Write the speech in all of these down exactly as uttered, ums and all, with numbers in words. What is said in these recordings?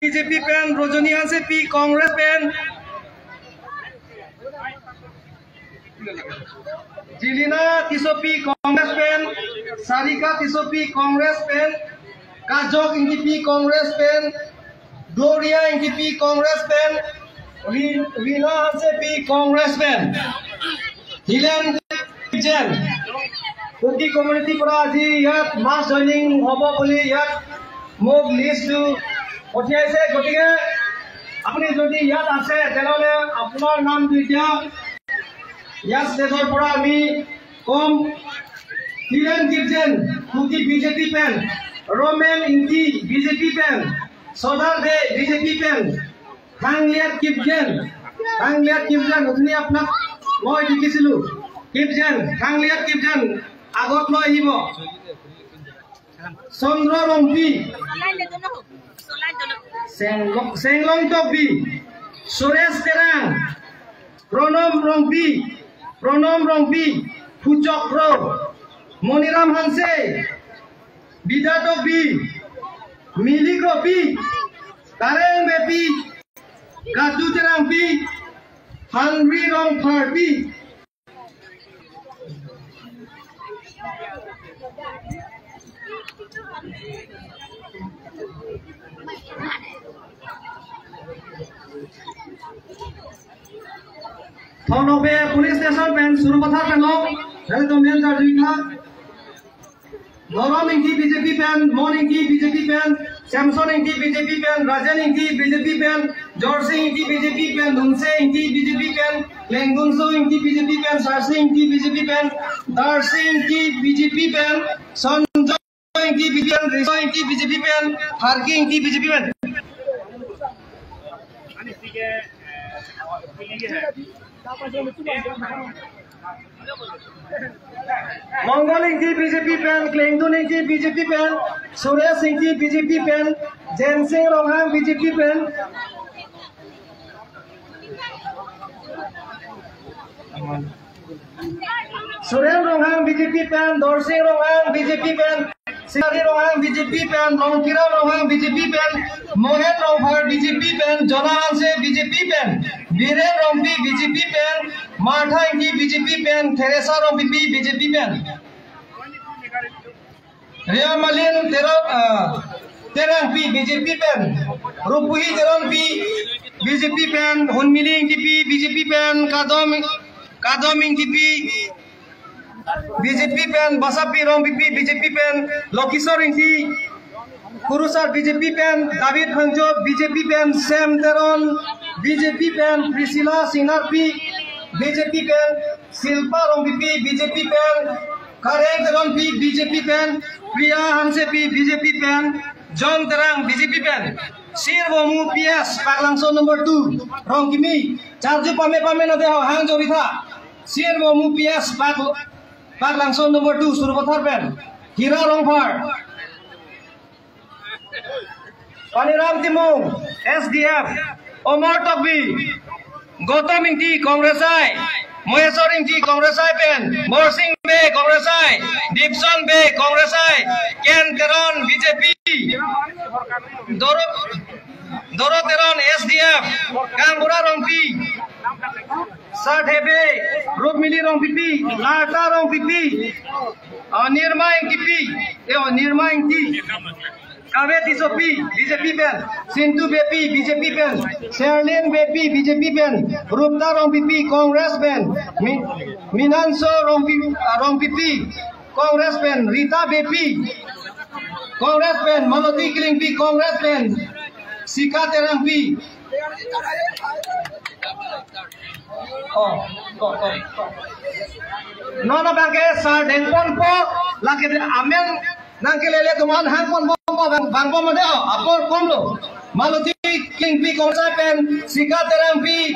B J P pen, Rojoni Hansepi Congress pen, Jilina Tissopi Congress pen, Sarika Tissopi Congress pen, Kajok Engtipi Congress pen, Gloria Engtipi Congress pen, Ri-, Rina Hansepi Congress pen, Hilen Kipgen, Kuki community পৰা আজি ইয়াত mass joining হ'ব বুলি ইয়াত মোক list টো পঠিয়াইছে। গতিকে আপুনি যদি ইয়াত আছে, তেনেহ'লে আপোনাৰ নামটো এতিয়া ইয়াত stage ৰ পৰা আমি কম। Hilen Kipgen, Kuki B J P pen, Roman Engti B J P pen, Sodar Bey B J P pen, Thangliat Kipgen, Thangliat Kipgen, আপুনি আপোনাক মই দেখিছিলো। Kipgen, Thangliat Kipgen আগত লৈ আহিব। চন্দ্ৰ Rongpi, Senglong, Senglong Tokbi, Suresh Terang, Pranam Rongpi, Pranam Rongpi, Puchok Ro, Moniram Hanse, Bida Tokbi, Mili Kropi, Kareng Beypi, Katu Terangpi, Henry Rongpharpi. Thonokbe police station pen Surupathar pen lo, dari Domen Darjika. Dorom Engti B J P pen, Mon Engti B J P pen, Samson Engti B J P pen, Rajen Engti B J P pen, Jorsing Engti B J P pen, Lunse Engti B J P pen, Lengdunso Engti B J P pen, Sarsing Engti B J P pen, Darsing Engti B J P pen, Sonjoy Engti B J P pen, Riso Engti B J P pen, Harki Engti B J P pen. Mongol Engti B J P pen, Klengdun Engti B J P pen, Suresh Engti B J P pen, Jensing Ronghang B J P pen, Suren Ronghang B J P pen, Dorsing Ronghang B J P pen, Singari Ronghang B J P pen, Longkira Ronghang B J P pen, Mohen Rongphar B J P pen, Jona Hanse B J P pen, Biren Rongpi B J P pen, Martha Engti B J P pen, Theresa Rongpipi B J P pen. Ria Malin Teron, ah, Terangpi B J P pen, Rupuhi Teronpi B J P pen, Hunmili Engtipi B J P pen, Kadom, Kadom Engtipi B J P pen, Basapi Rongpipi B J P pen, Lokisor Engti Kurusar B J P pen, David Phangcho B J P pen, Sam Teron B J P pen, Priscilla Sinarpi B J P pen, Silpa Rongpipi B J P pen, Kareng Teronpi B J P pen, Priya Hansepi B J P pen, John Terang B J P pen, Sirvomu P S, Paklangso number two, Rongkimi, charju pame pame nade ho, hang jori tha, Sirvomu P S, Pak, Paklangso number two, Surupathar pen, Hira Rongphar. Paniram Timung, S D F, Omar Tokbi, Gautam Engti, Congress I, Moheswar Engti, Congress I pen, Morsing Bey, Congress I, Dipson Bey, Congress I, Ken Teron, B J P, Doro, Doro Teron, S D F, Kangbura Rongpi, Sarthe Bey, Rukmini Rongpipi, Larta Rongpipi, ah, Nirma Engtipi, eh, oh, Nirma Engti, Kave Tissopi, B J P pen, Sintu Beypi, B J P pen, Sherlyn Beypi, B J P pen, Rupta Rongpipi, Congress pen, Mi-, Minanso Rongpi-, ah, Rongpipi, Congress pen, Rita Beypi, Congress pen, Maloti Killingpi, Congress pen, Sika Terangpi. Oh, oh, oh, oh. Non abangke sar dengponpo, lake de amen nangkelele atum an hangponpo, bang, bangpo made, oh, apor komlo. Maloti Killingpi Congress pen, Sika Terangpi,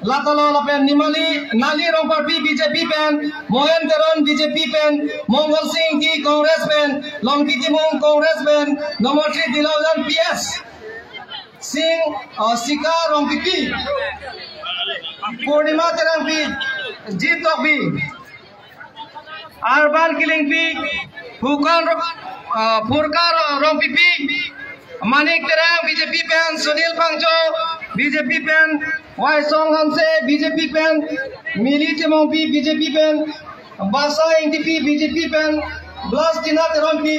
latalo lapen Nimali, Nali Rongpharpi B J P pen, Mohen Teron B J P pen, Mongol Sing Engti Congress pen, Longki Timung Congress pen, number three Dilaujan P S. Sing, uh, Sika Rongpipi, Purnima Terangpi, Jit Tokbi, Arban Killingpi, Phukan Ro-, uh, Phurka Ro-, Rongpipi, Manik Terang B J P pen, Sunil Phangcho B J P pen, Waisong Hanse B J P pen, Mili Timungpi B J P pen, Basa Ingtipi B J P pen, Blastina Teronpi.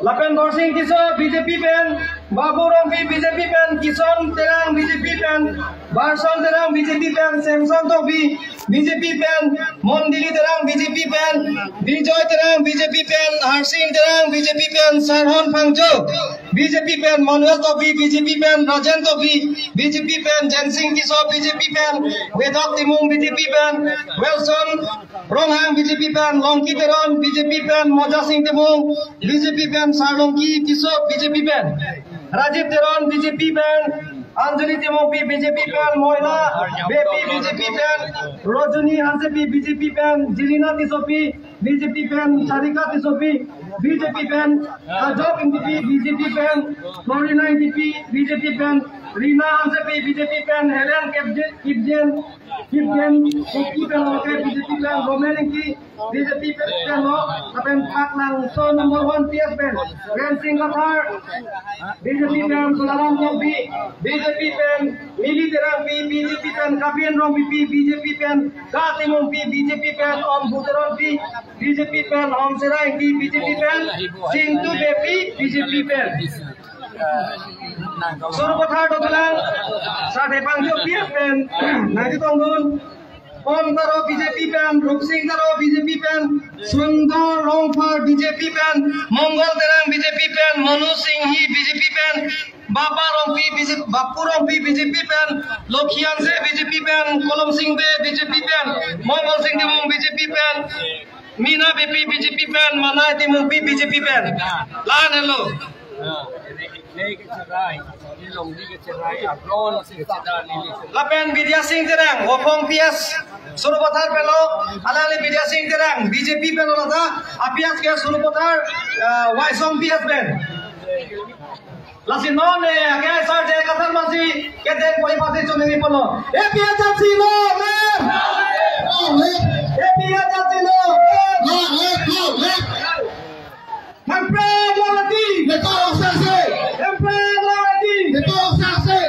Lapen Borsing Tisso B J P pen, Babu Rongpi B J P pen, Kison Terang B J P pen, Barson Terang B J P pen, Samson Tokbi B J P pen, Mondili Terang B J P pen, Bijoy Terang B J P pen, Harsing Terang B J P pen, Sarhon Phangcho B J P pen, Manuel Tokbi B J P pen, Rajen Tokbi B J P pen, Jensing Tisso B J P pen, Wedok Timung B J P pen, Wilson Ronghang B J P pen, Longki Teron B J P pen, Mojasing Timung B J P pen, Sarlongki Tisso B J P pen, Rajiv Teron B J P pen, Anjali Timungpi B J P pen, Moila Beypi B J P pen, Rojuni Hansepi B J P pen, Jelina Tissopi B J P pen, Sarika Tissopi B J P pen, Ajok Ingtipi B J P pen, Florina Ingtipi B J P pen, Rina Hansepi B J P pen, Helen Kipgen, Kipgen, Kipgen, Kipgen, Kipgen, Roman Ingti B J P pen lo, lapen Phaklang so number one P S pen, Rensing Kathar B J P pen, Solaram Tokbi B J P pen, Mili Terangpi B J P pen, Kapin Rongpipi B J P pen, Ka Timungpi B J P pen, Om Buteronpi B J P pen, Om Sera Ingti B J P pen, Singtu Beypi B J P pen. Sarupathar dolang, Sade Phangcho P F pen nangchetongdun. Om Taro B J P pen, Rupsing Taro B J P pen, Sundor Rongphar B J P pen, Mongol Terang B J P pen, Monu Singhi B J P pen, Bapa Rongpi B J P, Bapu Rongpi B J P pen, Lokhi Hanse B J P pen, Kolom Sing Bey B J P pen, Mongol Sing Timung B J P pen, Mina Beypi B J P pen, Manai Timungpi B J P pen. La-an helo. Lapen Bidya Sing Terang, Wokong P S, Sarupathar pen lo, alangli Bidya Sing Terang, B J P pen lo ta, a-P S ke Sarupathar, eh, Waisong P S pen. Lasi non, eh, ke sar je kathar masi, ke den koi pasi chunini polo. A P H L C long live! Long live! A P H L C long live! Long live! Long live! Hemprek long live! Neto sase! Hemprek long live! Neto sase!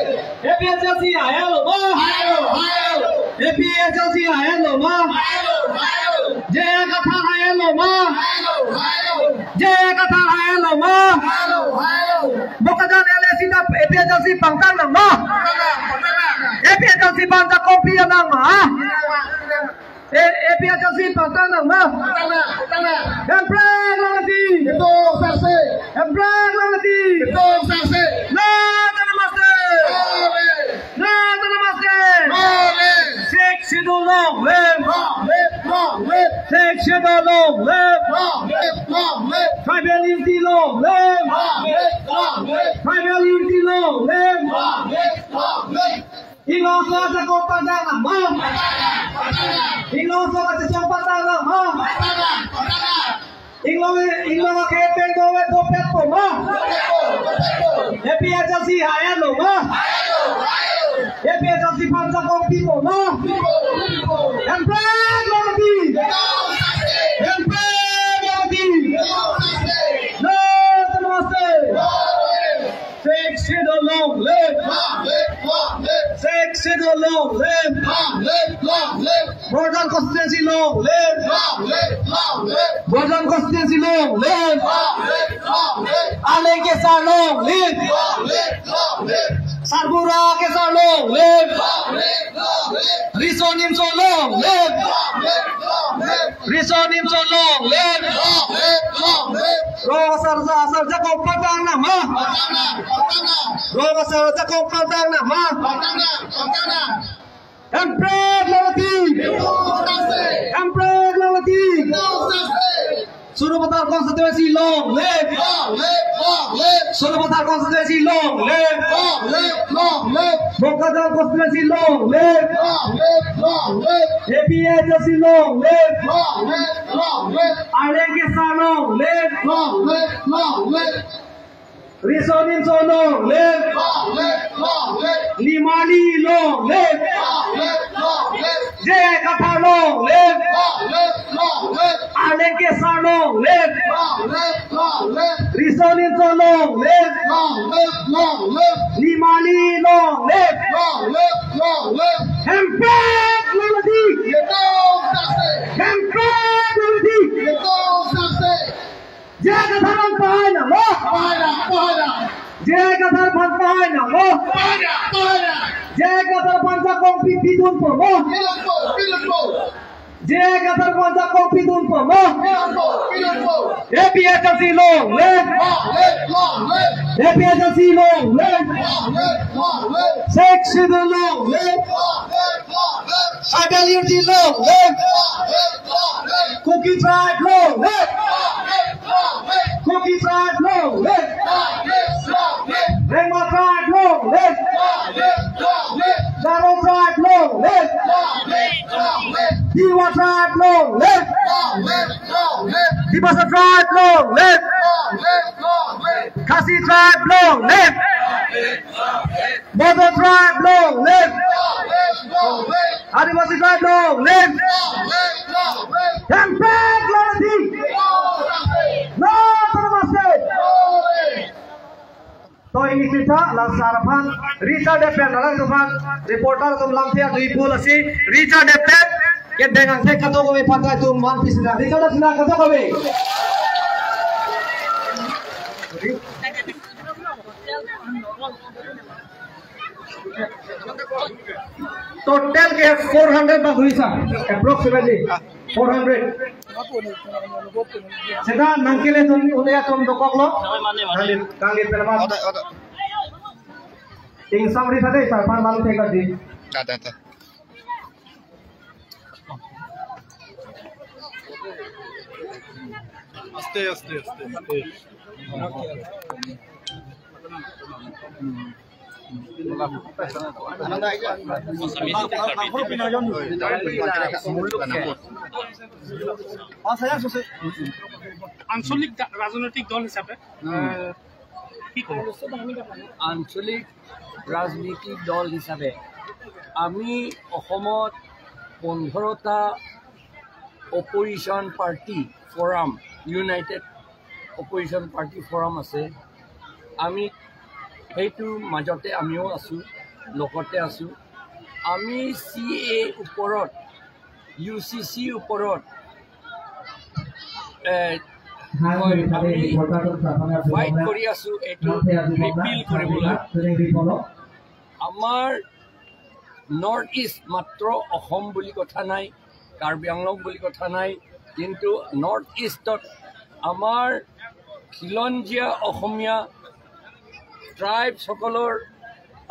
A P H L C ahem lo ma? Ahem lo, ahem lo. A P H L C ahem lo ma? Ahem lo, ahem lo. J I kathar ahem lo ma? Ahem lo, ahem lo. J I kathar ahem lo ma? Ahem lo, ahem lo. Bokajan L A C ta A P H L C pangtang nang ma? Pangtang, pangtang. A P H L C pangtang kopi nang ma? Pangtang, pangtang. Eh, A P H L C pangtang nang ma? Pangtang, pangtang. Hemprek long live! Neto sase! Hemprek long live! Neto sase! Nata namaste! Long live! Nata namaste! Long live! Sixth Schedule long live! Long live! Long live! Sixth Schedule long live! Long live! Long live! Tribal unity long live! Long live! Long live! Tribal unity long live! Long live! Long live! Inglongso ajakong pangtang nang ma? Inglongso kachesong pangtang nang ma? Inglong, inglong akepeng dovet dopet po ma? A P H L C ahem lo ma? A P H L C pangtang kopi po ma? Hemprek long live! Hemprek long live! Nata namaste! Sixth Schedule long live! Long live, long live! Sixth Schedule long live! Long live, long live! Borjan constituency long live! Long live, long live! Borjan constituency long live! Long live, long live! Aleng Kesar long live! Long live, long live! Sarbura Kesar long live! Long live, long live! Riso Nimso long live! Long live, long live! Riso Nimso long live! Long live, long live! Rong asar, asar ajakong pangtang nang ma? Pangtang nang, pangtang nang. Rong asar ajakong pangtang nang ma? Pangtang nang, pangtang nang. Hemprek long live! Neto sase! Hemprek long live! Neto sase! Sarupathar constituency long live! Long live, long live! Sarupathar constituency long live! Long live, long live! Bokajan constituency long live! Long live, long live! A P H L C long live! Long live, long live! Aleng Kesar long live! Long live, long live! Riso Nimso long live! Long live! Long live! Nimarli long live! Long live! Long live! J I Kathar long live! Long live! Long live! Arleng Kesar long live! Long live! Long live! Riso Nimso long live! Long live! Long live! Nimarli long live! Long live! Long live! Hemprek Longdi! Yetum sase! Hemprek Longdi! Yetum sase! J I Kathar aphan pahai nanglo. Pahai nang, pahai nang. J I Kathar aphan pahai nanglo. Pahai nang, pahai nang. J I Kathar aphan jakong pi pidun po mo. Pidun po, pidun po. J I Kathar aphan jakong pidun po mo. Pidun po, pidun po. A P H L C long live. Long live, long live. A P H L C long live. Long live, long live. Sixth Schedule long live. Long live, long live. Tribal unity long live. Long live, long live. Kuki tribe long live. Long live, long live. Kuki tribe long live. Long live, long live. Rengma tribe long live. Long live, long live. Garo tribe long live. Long live, long live. Tiwa tribe long live. Long live, long live. Dimasa tribe long live. Long live, long live. Khasi tribe long live. Long live, long live. Bodo tribe long live. Long live, long live. Adivasi tribe long live. Long live, long live. Hemprek Longdi. Long live. No autonomous state. Long live. To ini kita la sar aphan Richard Debpen, alanglitum aphan reporter atum lamthe adui pu lasi Richard Debpen kedeng angthek kato kami pantai atum man pisina. Richard Debpen kato kami. Total ke four hundred bak huisa, approximately four hundred. Seta nangkele atum, un-e atum dokoklo. Kangli, kangli pelamat. Ada, ada. Ting samri tadi, sarpan lalu tega di. Ada, ada. Aste, aste, aste, aste. আঞ্চলিক দা-, ৰাজনৈতিক দল হিচাপে, উম। আহ, কি ক'ব? আঞ্চলিক ৰাজনীতিক দল হিচাপে আমি অসমত পোন্ধৰটা opposition party forum, United opposition party forum আছে। আমি সেইটো মাজতে আমিও আছোঁ, লগতে আছোঁ। আমি চি এ ওপৰত, ইউ চি চি ওপৰত, এ, হয়, আমি ফাইট কৰি আছোঁ এইটো ৰিপিল কৰিবলৈ। আমাৰ নৰ্থ ইষ্ট মাত্ৰ অসম বুলি কথা নাই, কাৰ্বি আংলং বুলি কথা নাই, কিন্তু নৰ্থ ইষ্টত আমাৰ খিলঞ্জীয়া অসমীয়া ট্ৰাইবছসকলৰ,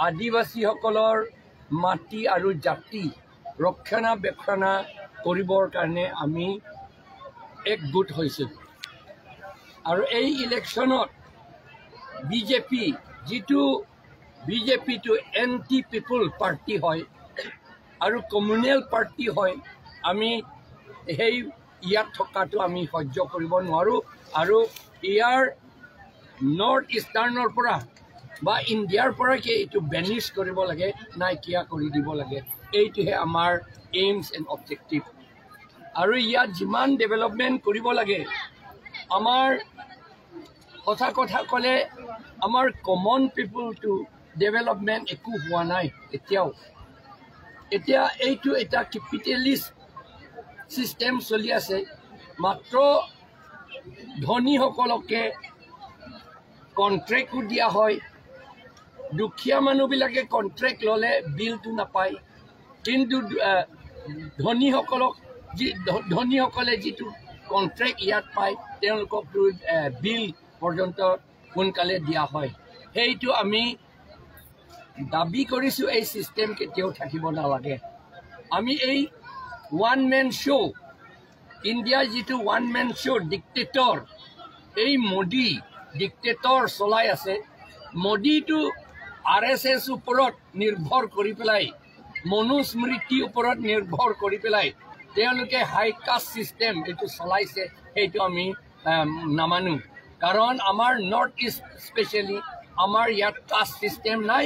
আদিবাসীসকলৰ মাটি আৰু জাতি ৰক্ষণাবেক্ষণা কৰিবৰ কাৰণে আমি একগোট হৈছোঁ। আৰু এই ইলেকশ্যনত বি জে পি, যিটো বি জে পিটো এণ্টি পিপল পাৰ্টি হয় আৰু কমিউনেল পাৰ্টি হয়, আমি সেই ইয়াত থকাটো আমি সহ্য কৰিব নোৱাৰোঁ। আৰু ইয়াৰ নৰ্থ ইষ্টাৰ্ণৰ পৰা বা ইণ্ডিয়াৰ পৰাকে এইটো বেনিছ কৰিব লাগে, নাইকিয়া কৰি দিব লাগে। এইটোহে আমাৰ এইমছ এণ্ড অবজেক্টিভ। আৰু ইয়াত যিমান ডেভেলপমেণ্ট কৰিব লাগে, আমাৰ সঁচা কথা ক'লে আমাৰ কমন পিপলটো ডেভেলপমেণ্ট একো হোৱা নাই এতিয়াও। এতিয়া এইটো এটা কেপিটেলিষ্ট ছিষ্টেম চলি আছে। মাত্ৰ ধনীসকলকে কণ্ট্ৰেক্টো দিয়া হয়। দুখীয়া মানুহবিলাকে কণ্ট্ৰেক্ট ল'লে বিলটো নাপায়, কিন্তু, আহ, ধনীসকলক যি-, ধ-, ধনীসকলে যিটো কণ্ট্ৰেক্ট ইয়াত পায়, তেওঁলোককতো, আহ, বিল পৰ্যন্ত সোনকালে দিয়া হয়। সেইটো আমি দাবী কৰিছোঁ, এই ছিষ্টেম কেতিয়াও থাকিব নালাগে। আমি এই ওৱান মেন শ্ব', ইণ্ডিয়াৰ যিটো ওৱান মেন শ্ব' ডিক্টেটৰ, এই মোদী ডিক্টেটৰ চলাই আছে। মোদীটো আৰ এছ এছ ওপৰত নিৰ্ভৰ কৰি পেলাই, মনুস্মৃতিৰ ওপৰত নিৰ্ভৰ কৰি পেলাই তেওঁলোকে হাই কাষ্ট ছিষ্টেম এইটো চলাইছে, সেইটো আমি, আম, নামানো। কাৰণ আমাৰ নৰ্থ ইষ্ট স্পেচিয়েলি আমাৰ ইয়াত কাষ্ট ছিষ্টেম নাই,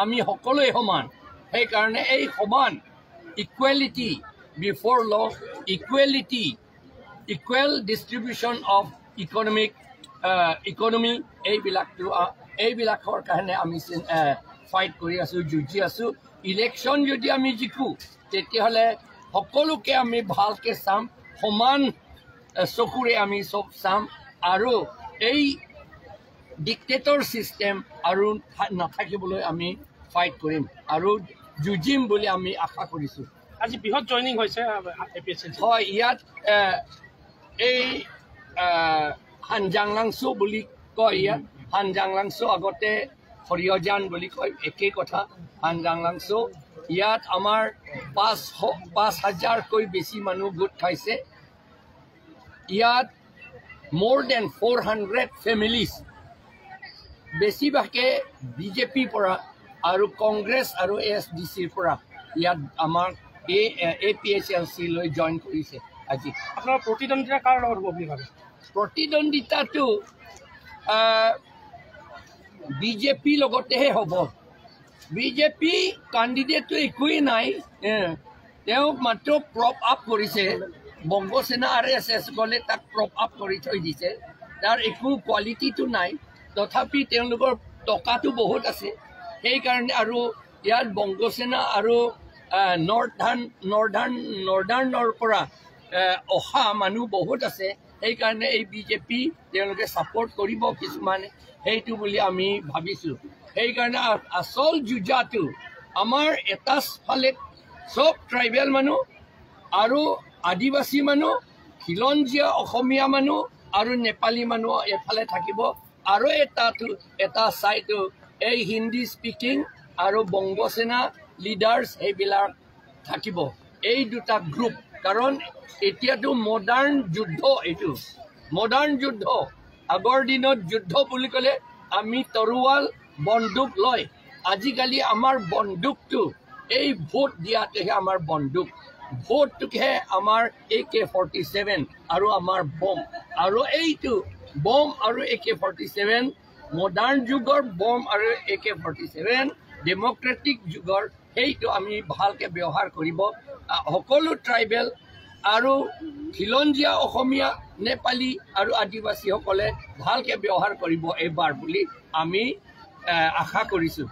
আমি সকলোৱে সমান। সেইকাৰণে এই সমান, equality before law, equality, equal distribution of economic economy, এইবিলাকটো আ, এইবিলাকৰ কাৰণে আমি ফাইট কৰি আছো, যুঁজি আছো। ইলেকশ্যন যদি আমি জিকো, তেতিয়াহ'লে সকলোকে আমি ভালকে চাম, সমান আ, চকুৰে আমি চব চাম। আৰু এই ডিক্টেটৰ ছিষ্টেম আৰু থা- নাথাকিবলৈ আমি ফাইট কৰিম আৰু যুঁজিম বুলি আমি আশা কৰিছো। আজি বৃহৎ জইনিং হৈছে এ পি এইচ এল চি। হয়, ইয়াত এ, এই এ, হানজাংলাংচু বুলি কয়, ইয়াত হানজাংলাংচু, আগতে হৰিয়জান বুলি কয়, একেই কথা। হানজাংলাংচু, ইয়াত আমাৰ পাঁচ পাঁচ হাজাৰকৈ বেছি মানুহ গোট খাইছে। ইয়াত more than four hundred families, বেছিভাগে বিজেপিৰ পৰা আৰু কংগ্ৰেছ আৰু এ এছ ডি চিৰ পৰা ইয়াত আমাৰ এ পি এইচ এল চি লৈ জইন কৰিছে আজি। আপোনাৰ প্ৰতিদ্বন্দ্বিতা কাৰ লগত হ'ব বুলি ভাবে? প্ৰতিদ্বন্দ্বিতাটো বিজেপিৰ লগতেহে হ'ব। বিজেপি কেণ্ডিডেটটো একোৱেই নাই। এ, তেওঁক মাত্ৰ প্ৰপ আপ কৰিছে। বংগ সেনা আৰ এছ এছ গলে তাক প্ৰপ আপ কৰি থৈ দিছে। তাৰ একো কোৱালিটিটো নাই। তথাপি তেওঁলোকৰ টকাটো বহুত আছে। সেইকাৰণে আৰু ইয়াত বংগ সেনা আৰু আহ, নৰ্থাৰ্ণ নৰ্থাৰ্ণ নৰ্থাৰ্ণৰ পৰা আহ, অহা মানুহ বহুত আছে। সেইকাৰণে এই বিজেপি তেওঁলোকে ছাপোৰ্ট কৰিব কিছুমানে, সেইটো বুলি আমি ভাবিছো। সেইকাৰণে আ- আচল যুঁজাটো আমাৰ এটা ফালে চব ট্ৰাইবেল মানুহ আৰু আদিবাসী মানুহ, খিলঞ্জীয়া অসমীয়া মানুহ আৰু নেপালী মানুহ এফালে থাকিব। আৰু এটা এটা চাইটো এই হিন্দী স্পিকিং আৰু বংগ সেনা লিডাৰ্ছ সেইবিলাক থাকিব, এই দুটা গ্ৰুপ। কাৰণ এতিয়াতো মডাৰ্ণ যুদ্ধ, এইটো মডাৰ্ণ যুদ্ধ। আগৰ দিনত যুদ্ধ বুলি ক'লে আমি তৰোৱাল, বন্দুক লয়। আজিকালি আমাৰ বন্দুকটো এই ভোট দিয়াটোহে আমাৰ বন্দুক, ভোটটোহে আমাৰ এ কে ফৰ্টি ছেভেন আৰু আমাৰ বম। আৰু এইটো বম আৰু এ কে ফৰ্টি ছেভেন, মডাৰ্ণ যুগৰ বম আৰু এ কে ফৰ্টি ছেভেন, ডেমক্ৰেটিক যুগৰ, সেইটো আমি ভালকে ব্যৱহাৰ কৰিব। আহ, সকলো ট্ৰাইবেল আৰু খিলঞ্জীয়া অসমীয়া, নেপালী আৰু আদিবাসীসকলে ভালকে ব্যৱহাৰ কৰিব এইবাৰ বুলি আমি আহ, আশা কৰিছো।